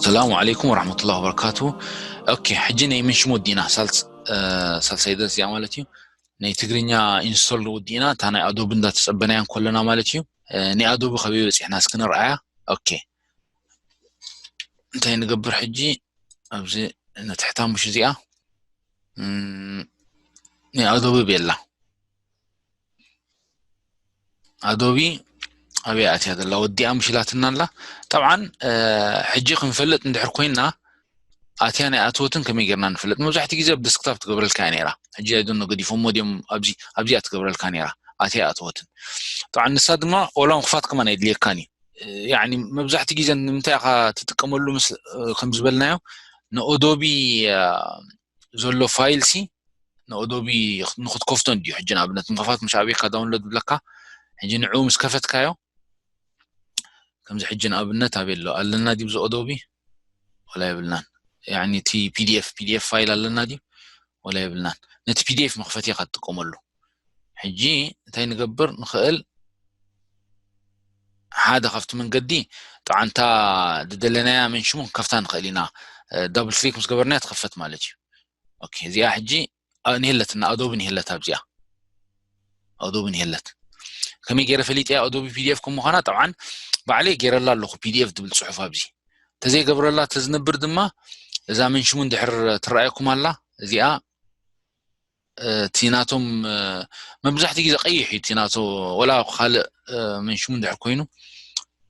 ሰላሙ ዓለይኩም ወራሕመቱላሂ ወበረካቱ። ኦኬ፣ ሕጂ ናይ ምንሽም ወዲእና፣ ሳልስ-፣ እ፣ ሳልሳይ ደርስ እያ ማለት እዩ። ናይ ትግርኛ ኢንስቶል ወዲእና፣ እታ ናይ ኣዶብ እንዳተጸበናያ እንከለና ማለት እዩ። እ፣ ናይ ኣዶብ ከበይ በጺሕና እስኪ ንርኣያ። ኦኬ፣ እንታይ ንገብር ሕጂ? ኣብዚ ንትሕታ ምሽ እዚኣ፣ እም፣ ናይ ኣዶብ ቤላ። ኣዶቢ ኣበይ ኣትያ ዘላ? ወዲኣ ምሽ ኢላትና ኣላ። ጠብዓን፣ እ፣ ሕጂ ክንፈልጥ እንድሕር ኮይንና፣ ኣትያ ናይ ኣትወትን ከመይ ጌርና ንፈልጥ? መብዛሕትኡ ግዜ ኣብ ደስክታፕ ትገብረልካ እያ ነይራ። ሕጂ ኣይደኖ ገዲፎሞ ድዮም ኣብዚ፣ ኣብዚኣ ትገብረልካ ነይራ። ኣትያ ኣትወትን። ጠብዓን ንሳ ድማ ወላ ምኽፋት ከማን ኣይድልየካን እዩ። እ፣ ያዕኒ መብዛሕትኡ ግዜ ንምንታይ ኢኻ ትጥቀመሉ ምስ-፣ እ፣ ከም ዝበልናዮ ንኦዶቢ፣ እ፣ ዘሎ ፋይል ሲ ንኦዶቢ ንኽትከፍቶ እንድዩ። ሕጂ ንኣብነት ምኽፋት ምሽ ኣበይካ ዳውንሎድ ብለካ። ሕጂ ንዕኡ ምስ ከፈትካዮ፣ ከምዚ ሕጂ ንኣብነት ኣበይ ኣሎ ኣለና ድዩ? እዚ ኦዶቢ ወላ የብልናን። ያዕኒ እቲ ፒ ዲ ኤፍ፣ ፒ ዲ ኤፍ ፋይል ኣለና ድዩ? ወላ የብልናን። ነቲ ፒ ዲ ኤፍ መኽፈቲ ኢኻ ትጥቀመሉ። ሕጂ እንታይ ንገብር ንኽእል? ሓደ ካብቲ መንገዲ፣ ጠዓንታ ዝደለናያ መንሽሙ ክንከፍታ ንኽእል ኢና። እ፣ ዳብል ክሊክ ምስ ገበርናያ ትኸፈት ማለት እዩ። ኦኬ፣ እዚኣ ሕጂ፣ ኣ፣ ንሄለትና፣ ኣዶቢ ንሄለት ኣብዚኣ። ኣዶቢ ንሄለት። ከመይ ገይረ ፈሊጠያ ኣዶቢ ፒ ዲ ኤፍ ከም ምዃና? ጠብዓን ባዕለይ ገይረላ ኣለኹ፣ ፒ ዲ ኤፍ ዝብል ጽሑፍ ኣብዚ። ተዘይገብረላ ተዝነብር ድማ፣ እዛ መንሽሙ እንድሕር ትረኣየኩም ኣላ፣ እዚኣ፣ እ፣ እቲ ናቶም፣ እ፣ መብዛሕትኡ ግዜ ቀይሕ እዩ እቲ ናቶ፣ ወላ ካልእ፣ እ፣ መንሽሙ እንድሕር ኮይኑ፣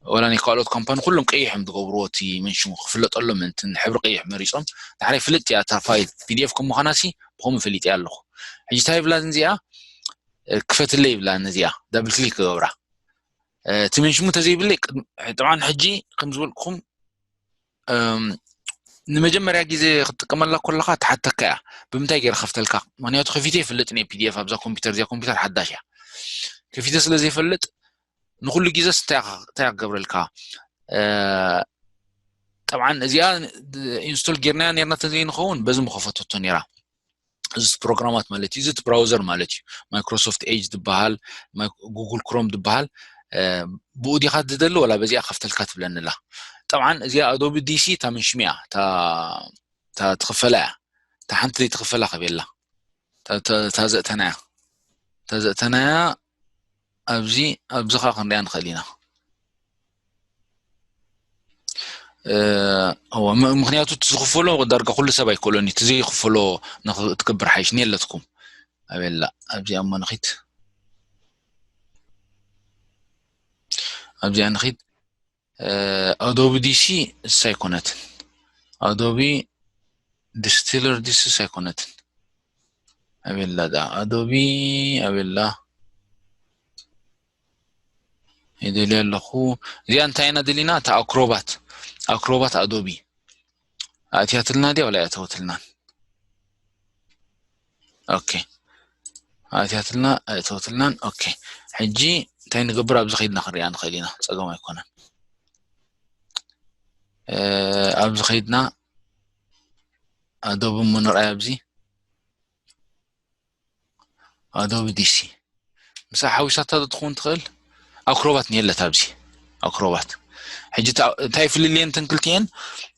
ወላ ናይ ካልኦት ካምፓኒ ኩሎም ቀይሕ እዮም ዝገብርዎ፣ እቲ መንሽሙ ክፍለጠሎም ምእንቲ ሕብሪ ቀይሕ መሪጾም። ዳሕራይ ፍልጥ እያ እታ ፋይል፣ ፒ ዲ ኤፍ ከም ምዃና ሲ ብኸምኡ ፈሊጠያ ኣለኹ። ሕጂ እንታይ ይብላ እዚኣ? እ፣ ክፈትለይ ይብላ እዚኣ፣ ዳብል ክሊክ ክገብራ። እ፣ እቲ መንሽሙ ተዘይብለይ፣ ቅድሚ-፣ ጠብዓን ሕጂ ከም ዝበልኩኹም፣ እም፣ ንመጀመርያ ግዜ ክትጥቀመላ ከለኻ ትሓተካ እያ፣ ብምንታይ ገይረ ከፍተልካ? ምኽንያቱ ከፊተ ይፈልጥን እየ ፒ ዲ ኤፍ ኣብዛ ኮምፒውተር፣ እዚኣ ኮምፒውተር ሓዳሽ እያ። ከፊተ ስለ ዘይፈልጥ ንኹሉ ግዜስ እንታይ ኢኻ፣ እንታይ ኢኻ ክገብረልካ? እ፣ ጠብዓን እዚኣ ኢንስቶል ጌርናያ ኔርና ተዘይንኸውን በዚ ምኸፈተቶ ኔራ። እዚ ፕሮግራማት ማለት እዩ። እዚ እቲ ብራውዘር ማለት እዩ። ማይክሮሶፍት ኤጅ ዝበሃል፣ ማይ-፣ ጉግል ክሮም ዝበሃል፣ እ፣ ብኡ ዲኻ ትደሊ ወላ በዚኣ ከፍተልካ ትብለኒ ኣላ። ጠብዓን እዚኣ ኣዶቢ ዲ ሲ እታ ምንሽም እያ፣ እታ፣ እታ ትኽፈላ እያ። እታ ሓንቲ ዘይትኽፈላ ከቤላ። እታ፣ እታ፣ እታ ዘእተናያ። እታ ዘእተናያ ኣብዚ፣ ኣብዚ ኸኣ ክንሪኣ ንኽእል ኢና። እ፣ እወ፣ ም-፣ ምኽንያቱ እቲ ዝኽፈሎ ዳርጋ ኩሉ ሰብ ኣይክእሎን እዩ። እቲ ዘይኽፈሎ ንኽ-፣ ትገብር ሓይሽ። ንየለትኩም። ኣቤላ፣ ኣብዚኣ እሞ ንኺድ። ኣብዚኣ ንኺድ። እ፣ ኣዶቢ ዲ ሲ እሳ ኣይኮነትን። ኣዶቢ ዲስቲለር ዲስ እሳ ኣይኮነትን። ኣቤላ ደኣ። ኣዶቢ፣ ኣቤላ። ይደልያ ኣለኹ። እዚኣ እንታይ ኢና ደሊና? እታ ኣክሮባት። ኣክሮባት ኣዶቢ። ኣእትያትልና ድያ ወላ ኣይኣተወትልናን? ኦኬ። ኣእትያትልና፣ ኣእተወትልናን። ኦኬ። ሕጂ እንታይ ንገብር? ኣብዚ ኸይድና ክንሪኣ ንኽእል ኢና። ጸገም ኣይኮነን። እ፣ ኣብዚ ኸይድና ኣዶቢ እሞ ንርኣይ ኣብዚ። ኣዶቢ ዲ ሲ። ምሳ ሓዊሳታ ዶ ትኸውን ትኽእል? ኣክሮባት ንየለት ኣብዚ። ኣክሮባት። ሕጂ እታ-፣ እንታይ ፍልልየን እተን ክልቲኤን?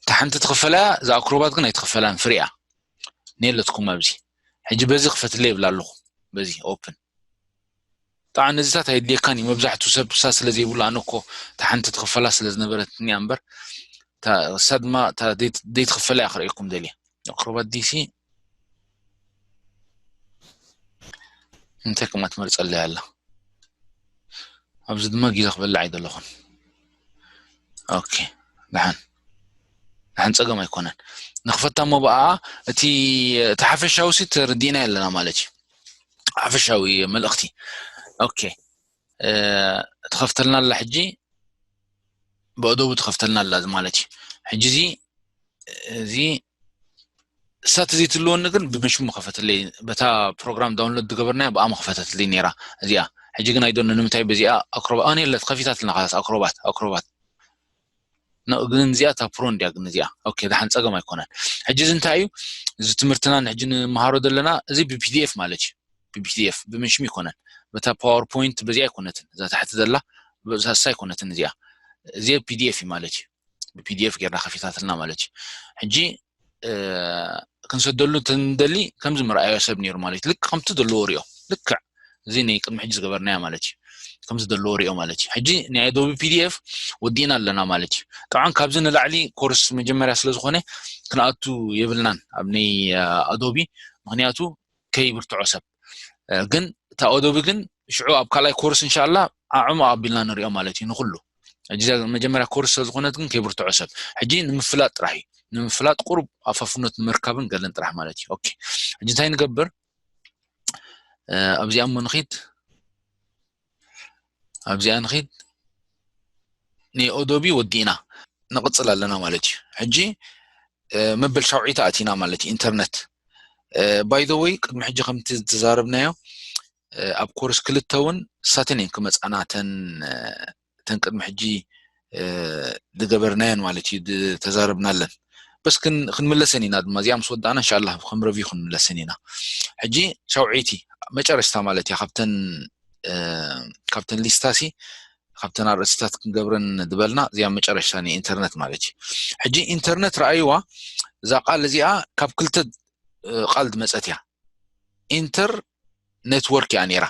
እታ ሓንቲ ትኽፈላ፣ እዛ ኣክሮባት ግን ኣይትኽፈላን፣ ፍሪ እያ። ንየለትኩም ኣብዚ። ሕጂ በዚ ክፈትለይ ይብላ ኣለኹ። በዚ ኦፕን። ጠዓን ነዚታት ኣይድልየካን እዩ። መብዛሕትኡ ሰብ እሳ ስለ ዘይብሉ፣ ኣነ እኮ እታ ሓንቲ ትኽፈላ ስለ ዝነበረትኒ እያ እምበር፣ እታ፣ እሳ ድማ እታ ደይ-፣ ዘይትኽፈላ እያ ክርእየኩም ደልየ። ኣክሮባት ዲ ሲ እንታይ ከማ ትመርጸለይ ኣላ? ኣብዚ ድማ ጊዛ ክበልዕ ኣይደለኹን። ኦኬ፣ ደሓን። ደሓን ጸገም ኣይኮነን። ንኽፈታ እሞ ብኣ እቲ፣ እቲ ሓፈሻዊ ሲ ተረዲእና ኣለና ማለት እዩ። ሓፈሻዊ መልእኽቲ። ኦኬ፣ እ፣ ትኸፍተልና ኣላ ሕጂ፣ ብኣዶቡ ትኸፍተልና ኣላ ማለት እዩ። ሕጂ እዚ፣ እዚ እሳት እዚ ትልወኒ ግን ብመሽሙ ከፈትለይ፣ በታ ፕሮግራም ዳውንሎድ ዝገበርናያ ብኣ መኸፈተትለይ ነይራ እዚኣ። ሕጂ ግን ኣይደኖ ንምንታይ በዚኣ ኣክሮባት፣ ኣነ የለት ከፊታትልና ካላስ ኣክሮባት፣ ኣክሮባት። ኖ፣ ግን እዚኣ እታ ፕሮ እንድያ ግን እዚኣ። ኦኬ፣ ደሓን ጸገም ኣይኮነን። ሕጂ እዚ እንታይ እዩ? እዚ ትምህርትና ንሕጂ ንምሃሮ ዘለና፣ እዚ ብ ፒ ዲ ኤፍ ማለት እዩ። ብ ፒ ዲ ኤፍ፣ ብመሽሙ ኣይኮነን። በታ ፓወርፖይንት በዚኣ ኣይኮነትን። እዛ ታሕቲ ዘላ፣ በዛ እሳ ኣይኮነትን እዚኣ። እዚ ፒ ዲ ኤፍ እዩ ማለት እዩ። ብፒዲኤፍ ጌርና ከፊታትልና ማለት እዩ። ሕጂ ክንሰደሉ እንትንደሊ ከምዚ ምርኣዮ ሰብ ነይሩ ማለት እዩ። ልክ ከምቲ ዘለዎ ሪኦ፣ ልክዕ እዚ ናይ ቅድሚ ሕጂ ዝገበርናዮ ማለት እዩ። ከምዚ ዘለዎ ሪኦ ማለት እዩ። ሕጂ ናይ ኣዶቢ ፒዲኤፍ ወዲእና ኣለና ማለት እዩ። ጠብዓን ካብዚ ንላዕሊ ኮርስ መጀመርያ ስለ ዝኾነ ክንኣቱ የብልናን ኣብ ናይ ኣዶቢ፣ ምክንያቱ ከይብርትዖ ሰብ። ግን እታ ኣዶቢ ግን ሽዑ ኣብ ካልኣይ ኮርስ እንሻላ ኣዕሙቕ ኣቢልና ንሪኦ ማለት እዩ ንኩሉ። ሕጂ መጀመርያ ኮርስ ስለዝኾነት ግን ከይብርትዖ ሰብ። ሕጂ ንምፍላጥ ጥራሕ እዩ። ንምፍላጥ ቁሩብ ኣፋፍኖት ንምርካብን ገለን ጥራሕ ማለት እዩ። ኦኬ፣ ሕጂ እንታይ ንገብር? ኣብዚኣ እሞ ንኺድ፣ ኣብዚኣ ንኺድ። ናይ ኣዶቢ ወዲእና ንቕጽል ኣለና ማለት እዩ። ሕጂ መበል ሻውዒት ኣቲና ማለት እዩ። ኢንተርነት ባይ ዘ ወይ ቅድሚ ሕጂ ከምቲ ዝተዛረብናዮ ኣብ ኮርስ ክልተ እውን ሳተን እየን ክመፃና ተን ተን ቅድሚ ሕጂ ዝገበርናየን ማለት እዩ ተዛረብናለን። በስ ክንምለሰን ኢና ድማ እዚኣ ምስ ወዳእና እንሻላ ከም ረቪው ክንምለሰን ኢና። ሕጂ ሻውዒቲ መጨረሽታ ማለት እያ ካብተን ካብተን ሊስታ ሲ ካብተን ኣርእስታት ክንገብረን ዝበልና እዚኣ መጨረሽታ ናይ ኢንተርነት ማለት እዩ። ሕጂ ኢንተርነት ረኣይዋ፣ እዛ ቃል እዚኣ ካብ ክልተ ቃል ዝመፀት እያ። ኢንተር ኔትወርክ እያ ነይራ።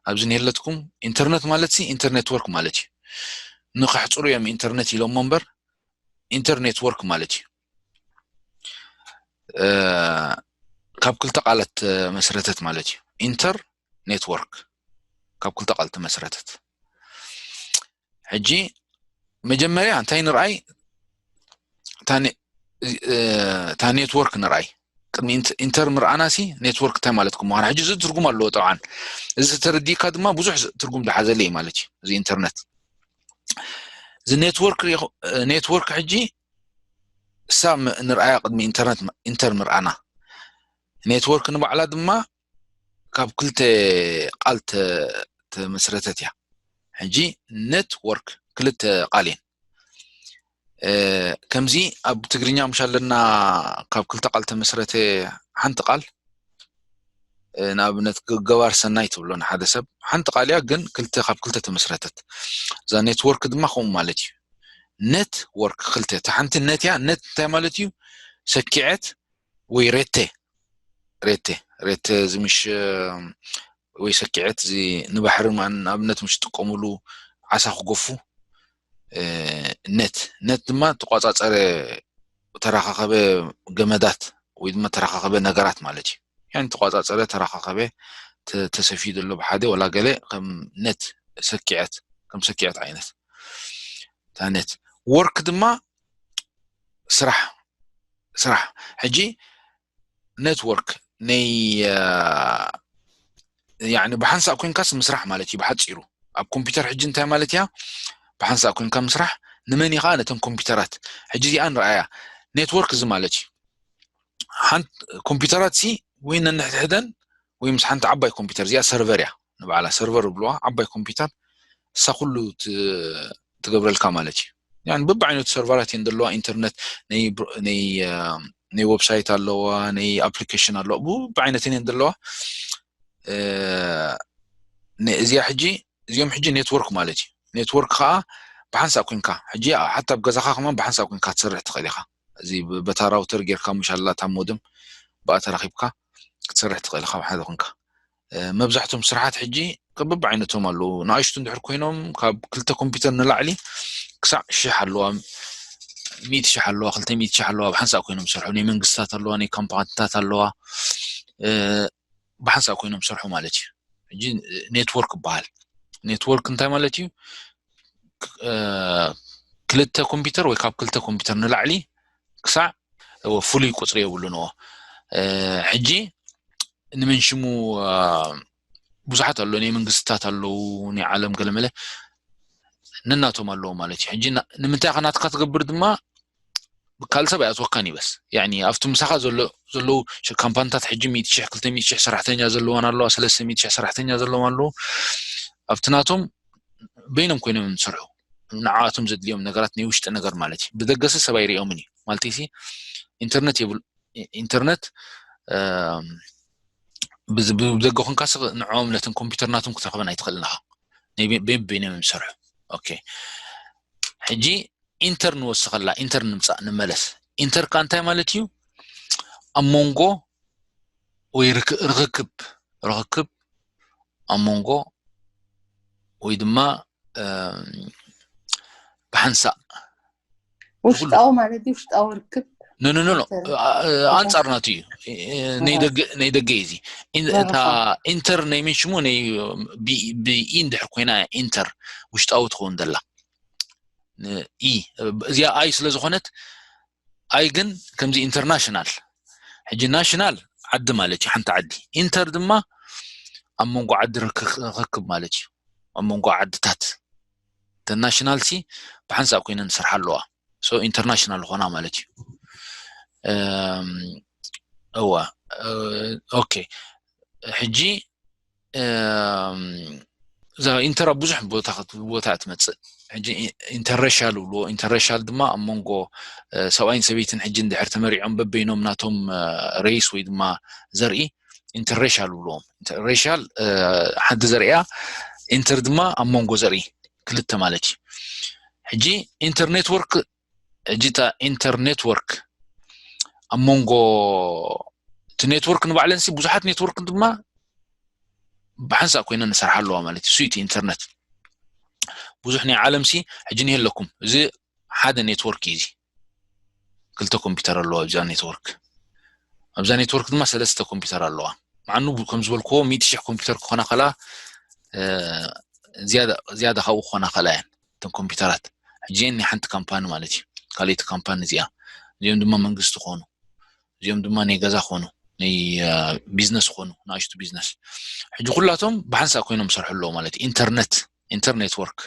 ኣብዚ ንየለትኩም ኢንተርነት ማለት ሲ ኢንተር ኔትወርክ ማለት እዩ። ንክሕፅሩ እዮም ኢንተርነት ኢሎሞ እምበር ኢንተር ኔትወርክ ማለት እዩ። ካብ ክልተ ቃላት መስረተት ማለት እዩ። ኢንተር ኔትወርክ ካብ ክልተ ቃል ተመስረተት። ሕጂ መጀመርያ እንታይ ንርኣይ? እታ ኔትወርክ ንርኣይ። ቅድሚ ኢንተር ምርኣና ሲ ኔትወርክ እንታይ ማለት ክምዃን ሕጂ እዚ ትርጉም ኣለዎ። ጠብዓን እዚ ተረዲእካ ድማ ብዙሕ ትርጉም ዝሓዘለ እዩ ማለት እዩ። እዚ ኢንተርነት እዚ ኔትወርክ ኔትወርክ ሕጂ እሳ ንርኣያ ቅድሚ ኢንተርነት ኢንተር ምርኣና። ኔትወርክ ንባዕላ ድማ ካብ ክልተ ቃል ተመስረተት እያ። ሕጂ ኔትወርክ ክልተ ቃል እየን። ከምዚ ኣብ ትግርኛ ምሽ ኣለና ካብ ክልተ ቃል ተመስረተ ሓንቲ ቃል ንኣብነት ገባር ሰናይ ትብሎ ንሓደ ሰብ ሓንቲ ቃል እያ፣ ግን ክልተ ካብ ክልተ ተመስረተት። እዛ ኔትወርክ ድማ ከምኡ ማለት እዩ። ኔትወርክ ክልተ፣ እታ ሓንቲ ነት እያ። ነት እንታይ ማለት እዩ? ሰኪዐት ወይ ሬቴ ሬቴ ሬቴ እዚ ምሽ ወይ ሰኪዐት እዚ ንባሕሪ ንኣብነት ምሽ ጥቀምሉ ዓሳ ክገፉ ነት ነት ድማ ተቋፃፀረ ተረኻኸበ ገመዳት ወይ ድማ ተረኻኸበ ነገራት ማለት እዩ። ያን ተቋፃፀረ ተረኻኸበ ተሰፊዩ ዘሎ ብሓደ ወላ ገለ ከም ነት ሰኪዐት ከም ሰኪዐት ዓይነት ነት ወርክ ድማ ስራሕ ስራሕ ሕጂ ኔትወርክ ናይ ብሓንሳእ ኮንካስ ምስራሕ ማለት እዩ ብሓፂሩ። ኣብ ኮምፒውተር ሕጂ እንታይ ማለት እያ? ብሓንሳእ ኮንካ ምስራሕ። ንመን እዩ ከዓ ነተን ኮምፒውተራት። ሕጂ እዚኣ ንረኣያ ኔትወርክ እዚ ማለት እዩ። ሓንቲ ኮምፒውተራት ሲ ወይ ነንሕድሕደን ወይ ምስ ሓንቲ ዓባይ ኮምፒውተር እዚኣ ሰርቨር እያ ንባዕላ ሰርቨር ብልዋ ዓባይ ኮምፒውተር እሳ ኩሉ ትገብረልካ ማለት እዩ። በብዓይነቱ ሰርቨራት እየን ዘለዋ። ኢንተርነት ናይ ዌብሳይት ኣለዋ፣ ናይ ኣፕሊኬሽን ኣለዋ፣ ብብዓይነትን እየን ዘለዋ። እዚኣ ሕጂ እዚኦም ሕጂ ኔትወርክ ማለት እዩ። ኔትወርክ ከዓ ብሓንሳእ ኮንካ ሕጂ ሓታ ኣብ ገዛኻ ከማን ብሓንሳእ ኮንካ ትሰርሕ ትኽእል ኢኻ። እዚ በታ ራውተር ጌርካ ምሻላ እታ ሞድም ብኣ ተራኺብካ ክትሰርሕ ትኽእል ኢኻ ብሓደ ኮንካ። መብዛሕቶም ስራሓት ሕጂ በብዓይነቶም ኣለዉ። ንኣሽቱ እንድሕር ኮይኖም ካብ ክልተ ኮምፒውተር ንላዕሊ ክሳዕ ሽሕ ኣለዋ፣ ሚእቲ ሽሕ ኣለዋ፣ ክልተ ሚእቲ ሽሕ ኣለዋ። ብሓንሳእ ኮይኖም ዝሰርሑ ናይ መንግስታት ኣለዋ፣ ናይ ካምፓኒታት ኣለዋ፣ ብሓንሳእ ኮይኖም ዝሰርሑ ማለት እዩ። ሕጂ ኔትወርክ ይበሃል። ኔትወርክ እንታይ ማለት እዩ? ክልተ ኮምፒውተር ወይ ካብ ክልተ ኮምፒውተር ንላዕሊ ክሳዕ ፍሉይ ቁፅሪ የብሉን። ሕጂ ንመን ሽሙ ብዙሓት ኣሎ፣ ናይ መንግስትታት ኣለዉ፣ ናይ ዓለም ገለመለ ነናቶም ኣለዉ ማለት እዩ። ሕጂ ንምንታይ ኢኻ ናትካ ትገብር ድማ ካልእ ሰብ ኣይኣትወካን ይበስ። ያኒ ኣብቲ ምሳኻ ዘለዉ ካምፓኒታት ሕጂ ሚእቲ ሽሕ ክልተ ሚእቲ ሽሕ ሰራሕተኛ ዘለዋን ኣለዋ፣ ሰለስተ ሚእቲ ሽሕ ሰራሕተኛ ዘለዋ ኣለዉ። ኣብቲ ናቶም በይኖም ኮይኖም ዝሰርሑ ንዓኣቶም ዘድልዮም ነገራት ናይ ውሽጢ ነገር ማለት እዩ። ብደገሰ ሰብ ኣይሪኦምን እዩ ማለት ሲ ኢንተርነት የብሉ ኢንተርነት ብደገ ኮንካ ንዕኦም ነትን ኮምፒውተር ናቶም ክትረኽበን ኣይትኽእልን ኢኻ። በይኖም ዝሰርሑ ኦኬ። ሕጂ ኢንተር ንወስኸላ፣ ኢንተር ንምፃእ ንመለስ። ኢንተር ከ እንታይ ማለት እዩ? ኣብ መንጎ ወይ ርክ- ርኽክብ ርኽክብ ኣብ መንጎ ወይ ድማ ብሓንሳእ ውሽጣዊ ማለት ውሽጣዊ ርክብ ኖ ኖ ኖ ኣንፃር ናቱ እዩ። ናይ ደገ እዩ እዚ። እታ ኢንተር ናይ መን ሽሙ ናይ ብኢ እንድሕር ኮይና ኢንተር ውሽጣዊ ትኸውን ዘላ ኢ እዚኣ ኣይ ስለ ዝኾነት ኣይ ግን ከምዚ ኢንተርናሽናል ሕጂ ናሽናል ዓዲ ማለት እዩ ሓንቲ ዓዲ። ኢንተር ድማ ኣብ መንጎ ዓዲ ርክክብ ማለት እዩ። ኣብ መንጎ ዓድታት ተን ናሽናል ሲ ብሓንሳእ ኮይነን ዝሰርሓ ኣለዋ። ሶ ኢንተርናሽናል ዝኾና ማለት እዩ። እዋ ኦኬ ሕጂ እዛ ኢንተር ኣብ ብዙሕ ቦታ ትመፅእ። ሕጂ ኢንተረሻል ብልዎ። ኢንተረሻል ድማ ኣብ መንጎ ሰብኣይን ሰበይትን ሕጂ እንድሕር ተመሪዖም በበይኖም ናቶም ሬስ ወይ ድማ ዘርኢ ኢንተረሻል ብልዎም። ኢንተረሻል ሓንቲ ዘርእያ ኢንተር ድማ ኣብ መንጎ ዘርኢ ክልተ ማለት እዩ። ሕጂ ኢንተር ኔትወርክ ሕጂ እታ ኢንተር ኔትወርክ ኣብ መንጎ እቲ ኔትወርክ ንባዕለን ሲ ብዙሓት ኔትወርክ ድማ ብሓንሳእ ኮይነን ንሰርሓ ኣለዋ ማለት እዩ። እቲ ኢንተርነት ብዙሕ ናይ ዓለም ሲ ሕጂ ንየለኩም እዚ ሓደ ኔትወርክ እዩ። እዚ ክልተ ኮምፒውተር ኣለዋ ኣብዛ ኔትወርክ ኣብዛ ኔትወርክ ድማ ሰለስተ ኮምፒውተር ኣለዋ። ማዕኑ ከም ዝበልክዎ ሚእቲ ሽሕ ኮምፒውተር ክኾና ከላ ዝያዳ ካብኡ ክኾና ከላ እየን እተን ኮምፒውተራት። ሕጂ ናይ ሓንቲ ካምፓኒ ማለት እዩ። ካልኣይቲ ካምፓኒ እዚኣ እዚኦም ድማ መንግስቲ ክኾኑ እዚኦም ድማ ናይ ገዛ ክኾኑ ናይ ቢዝነስ ክኾኑ ንኣሽቱ ቢዝነስ። ሕጂ ኩላቶም ብሓንሳእ ኮይኖም ሰርሑ ኣለዉ ማለት እዩ። ኢንተርነት ኢንተር ኔትወርክ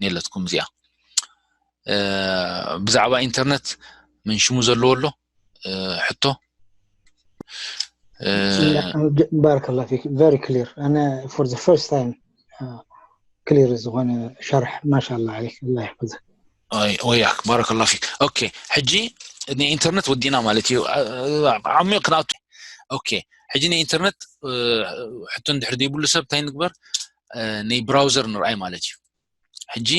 የለትኩም እዚኣ ብዛዕባ ኢንተርነት ምን ሽሙ ዘለዎ ኣሎ ሕቶ بارك الله فيك very clear. أنا for the first time clear ዝኾነ شرح ما شاء الله عليك الله يحفظك. وياك بارك الله فيك. ኦኬ ሕጂ ንኢንተርነት ወዲና ማለት እዩ። ዓሚቕ ክንኣቱ ኦኬ ሕጂ ንኢንተርነት ሕቶ እንድሕር ዘይብሉ ሰብ እንታይ ንግበር? ናይ ብራውዘር ንርኣይ ማለት እዩ። ሕጂ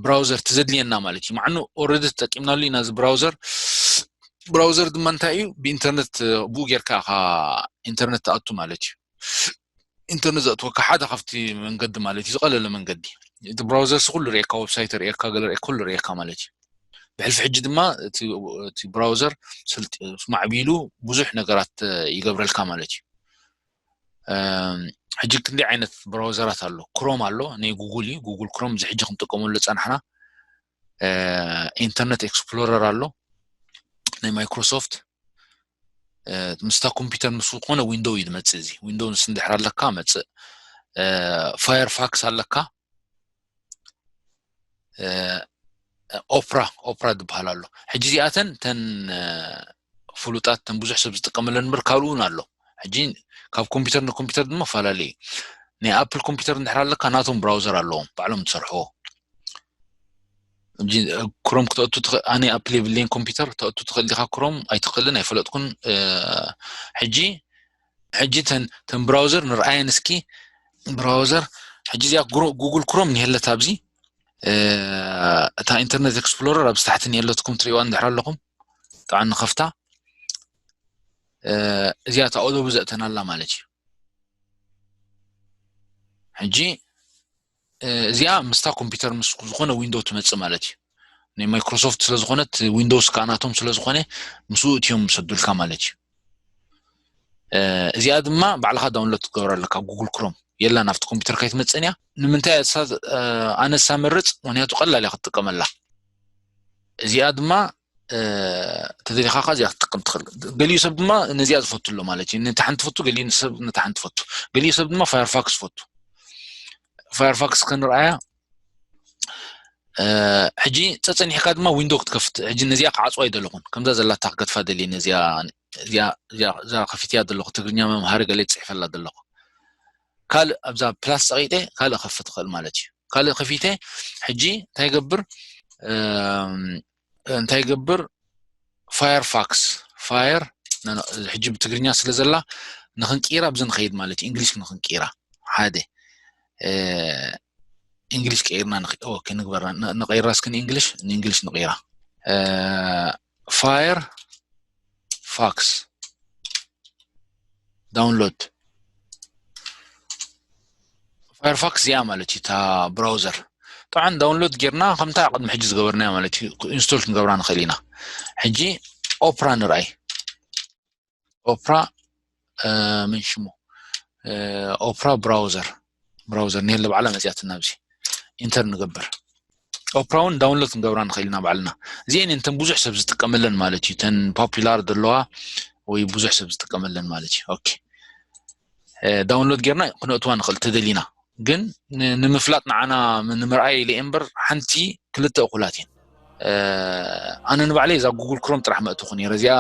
ብራውዘር ትዘድልየና ማለት እዩ። ማዕኑ ኦረዲ ተጠቂምናሉ ኢና እዚ ብራውዘር። ብራውዘር ድማ እንታይ እዩ? ብኢንተርነት ብኡ ጌርካ ኢኻ ኢንተርነት ትኣቱ ማለት እዩ። ኢንተርነት ዘእትወካ ሓደ ካብቲ መንገዲ ማለት እዩ፣ ዝቐለለ መንገዲ። እቲ ብራውዘር ሲ ኩሉ ርእየካ፣ ዌብሳይት ርእየካ፣ ገለ ርእየካ፣ ኩሉ ርእየካ ማለት እዩ። ብሕልፊ ሕጂ ድማ እቲ ብራውዘር ማዕቢሉ ብዙሕ ነገራት ይገብረልካ ማለት እዩ። ሕጂ ክንደይ ዓይነት ብራውዘራት ኣሎ? ክሮም ኣሎ፣ ናይ ጉጉል እዩ። ጉጉል ክሮም እዚ ሕጂ ክንጥቀመሉ ጸናሕና። ኢንተርነት ኤክስፕሎረር ኣሎ ናይ ማይክሮሶፍት። ምስታ ኮምፒውተር ምስ ዝኾነ ዊንዶው እዩ ዝመፅእ። እዚ ዊንዶው ምስ እንድሕር ኣለካ መፅእ። ፋየርፋክስ ኣለካ። ኦፕራ ኦፕራ ዝበሃል ኣሎ። ሕጂ እዚኣተን ተን ፍሉጣት ተን ብዙሕ ሰብ ዝጥቀመለን እምበር ካልኡ እውን ኣሎ። ሕጂ ካብ ኮምፒውተር ንኮምፒውተር ድማፈላለዩ። ናይ ኣፕል ኮምፒውተር እንድሕር ኣለካ ናቶም ብራውዘር ኣለዎም ባዕሎም ዝሰርሕዎ። ክሮም ክተእቱ ኣነ ኣፕል የብለይን ኮምፒውተር ተእቱ ትኽእል ዲኻ ክሮም ኣይትኽእልን ኣይፈለጥኩን። ሕጂ ሕጂ ተን ብራውዘር ንርኣየን እስኪ ብራውዘር ሕጂ እዚኣ ጉጉል ክሮም ንሄለት ኣብዚ እታ ኢንተርነት ኤክስፕሎረር ኣብ ስታሕቲ ንየለትኩም ትሪእዋ እንድሕር ኣለኹም ጥዓ ንኸፍታ እዚኣ እታ ኦዶቢ ዘእተናላ ማለት እዩ። ሕጂ እዚኣ ምስታ ኮምፒውተር ምስ ዝኾነ ዊንዶው ትመፅእ ማለት እዩ። ናይ ማይክሮሶፍት ስለዝኾነት ዊንዶውስ ከዓ ናቶም ስለዝኾነ ምስኡ እትዮም ዝሰዱልካ ማለት እዩ። እዚኣ ድማ ባዕልኻ ዳውንሎድ ትገብራ ኣለካ ጉግል ክሮም የላ ናብቲ ኮምፒውተር ከይትመፅን እያ። ንምንታይ ኣነ ሳመርፅ ምክንያቱ ቀላል እያ ክትጥቀመላ። እዚኣ ድማ ተደሊኻ ካ እዚኣ ክትጥቀም ትኽእል። ገሊኡ ሰብ ድማ ነዚኣ ዝፈቱ ኣሎ ማለት እዩ። ነቲ ሓንቲ ፈቱ ገሊኡ ሰብ ነቲ ሓንቲ ፈቱ። ገሊኡ ሰብ ድማ ፋየርፋክስ ፈቱ። ፋየርፋክስ ክንርኣያ ሕጂ ጸጸኒሕካ ድማ ዊንዶ ክትከፍት ሕጂ ነዚኣ ክዓጽዋ ይደለኹን ከምዛ ዘላታ ክገድፋ ደልየ ነዚኣ እዛ ከፊትያ ዘለኹ ትግርኛ መምሃሪ ገለ ይፅሕፈላ ዘለኹ። ካልእ ኣብዛ ፕላስ ፀቂጠ ካልእ ከፍት ክእል ማለት እዩ። ካልእ ከፊተ ሕጂ እንታይ ገብር እንታይ ገብር ፋየርፋክስ ፋየር ሕጂ ብትግርኛ ስለ ዘላ ንክንቅይራ ኣብዚ ንኸይድ ማለት እዩ። እንግሊሽ ንክንቅይራ ሓደ እንግሊሽ ቀይርና ንክ- ኦኬ ንግበራ ን- ንቀይራ እስኪ ንእንግሊሽ ንእንግሊሽ ንቀይራ። ፋየር ፋክስ ዳውንሎድ። ፋየርፋክስ እዚኣ ማለት እዩ እታ ብራውዘር። ጠዓን ዳውንሎድ ጌርና ከምታ ቅድሚ ሕጂ ዝገበርናያ ማለት እዩ ኢንስቶል ክንገብራ ንኽእል ኢና። ሕጂ ኦፕራ ንርኣይ። ኦፕራ ምን ሽሙ ኦፕራ ብራውዘር ብራውዘር ኔለ ባዕላ መፅያትና ኣብዚ ኢንተር ንገብር። ኦፕራ እውን ዳውንሎድ ክንገብራ ንኽእል ኢና ባዕልና። እዚአን እንተን ብዙሕ ሰብ ዝጥቀመለን ማለት እዩ። ተን ፖፑላር ዘለዋ ወይ ብዙሕ ሰብ ዝጥቀመለን ማለት እዩ። ኦኬ ዳውንሎድ ጌርና ክነእትዋ ንኽእል ተደሊና። ግን ንምፍላጥ ንዓና ንምርኣይ ኢለ እምበር ሓንቲ ክልተ እኹላት እየን። ኣነ ንባዕለይ እዛ ጉግል ክሮም ጥራሕ መእትኹ ነይረ። እዚኣ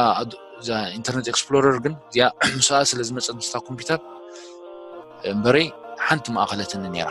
ኢንተርኔት ኤክስፕሎረር ግን እዚኣ ምስኣ ስለ ዝመፀት ምስታ ኮምፒውተር እምበረይ ሓንቲ ማእኸለትኒ ነይራ።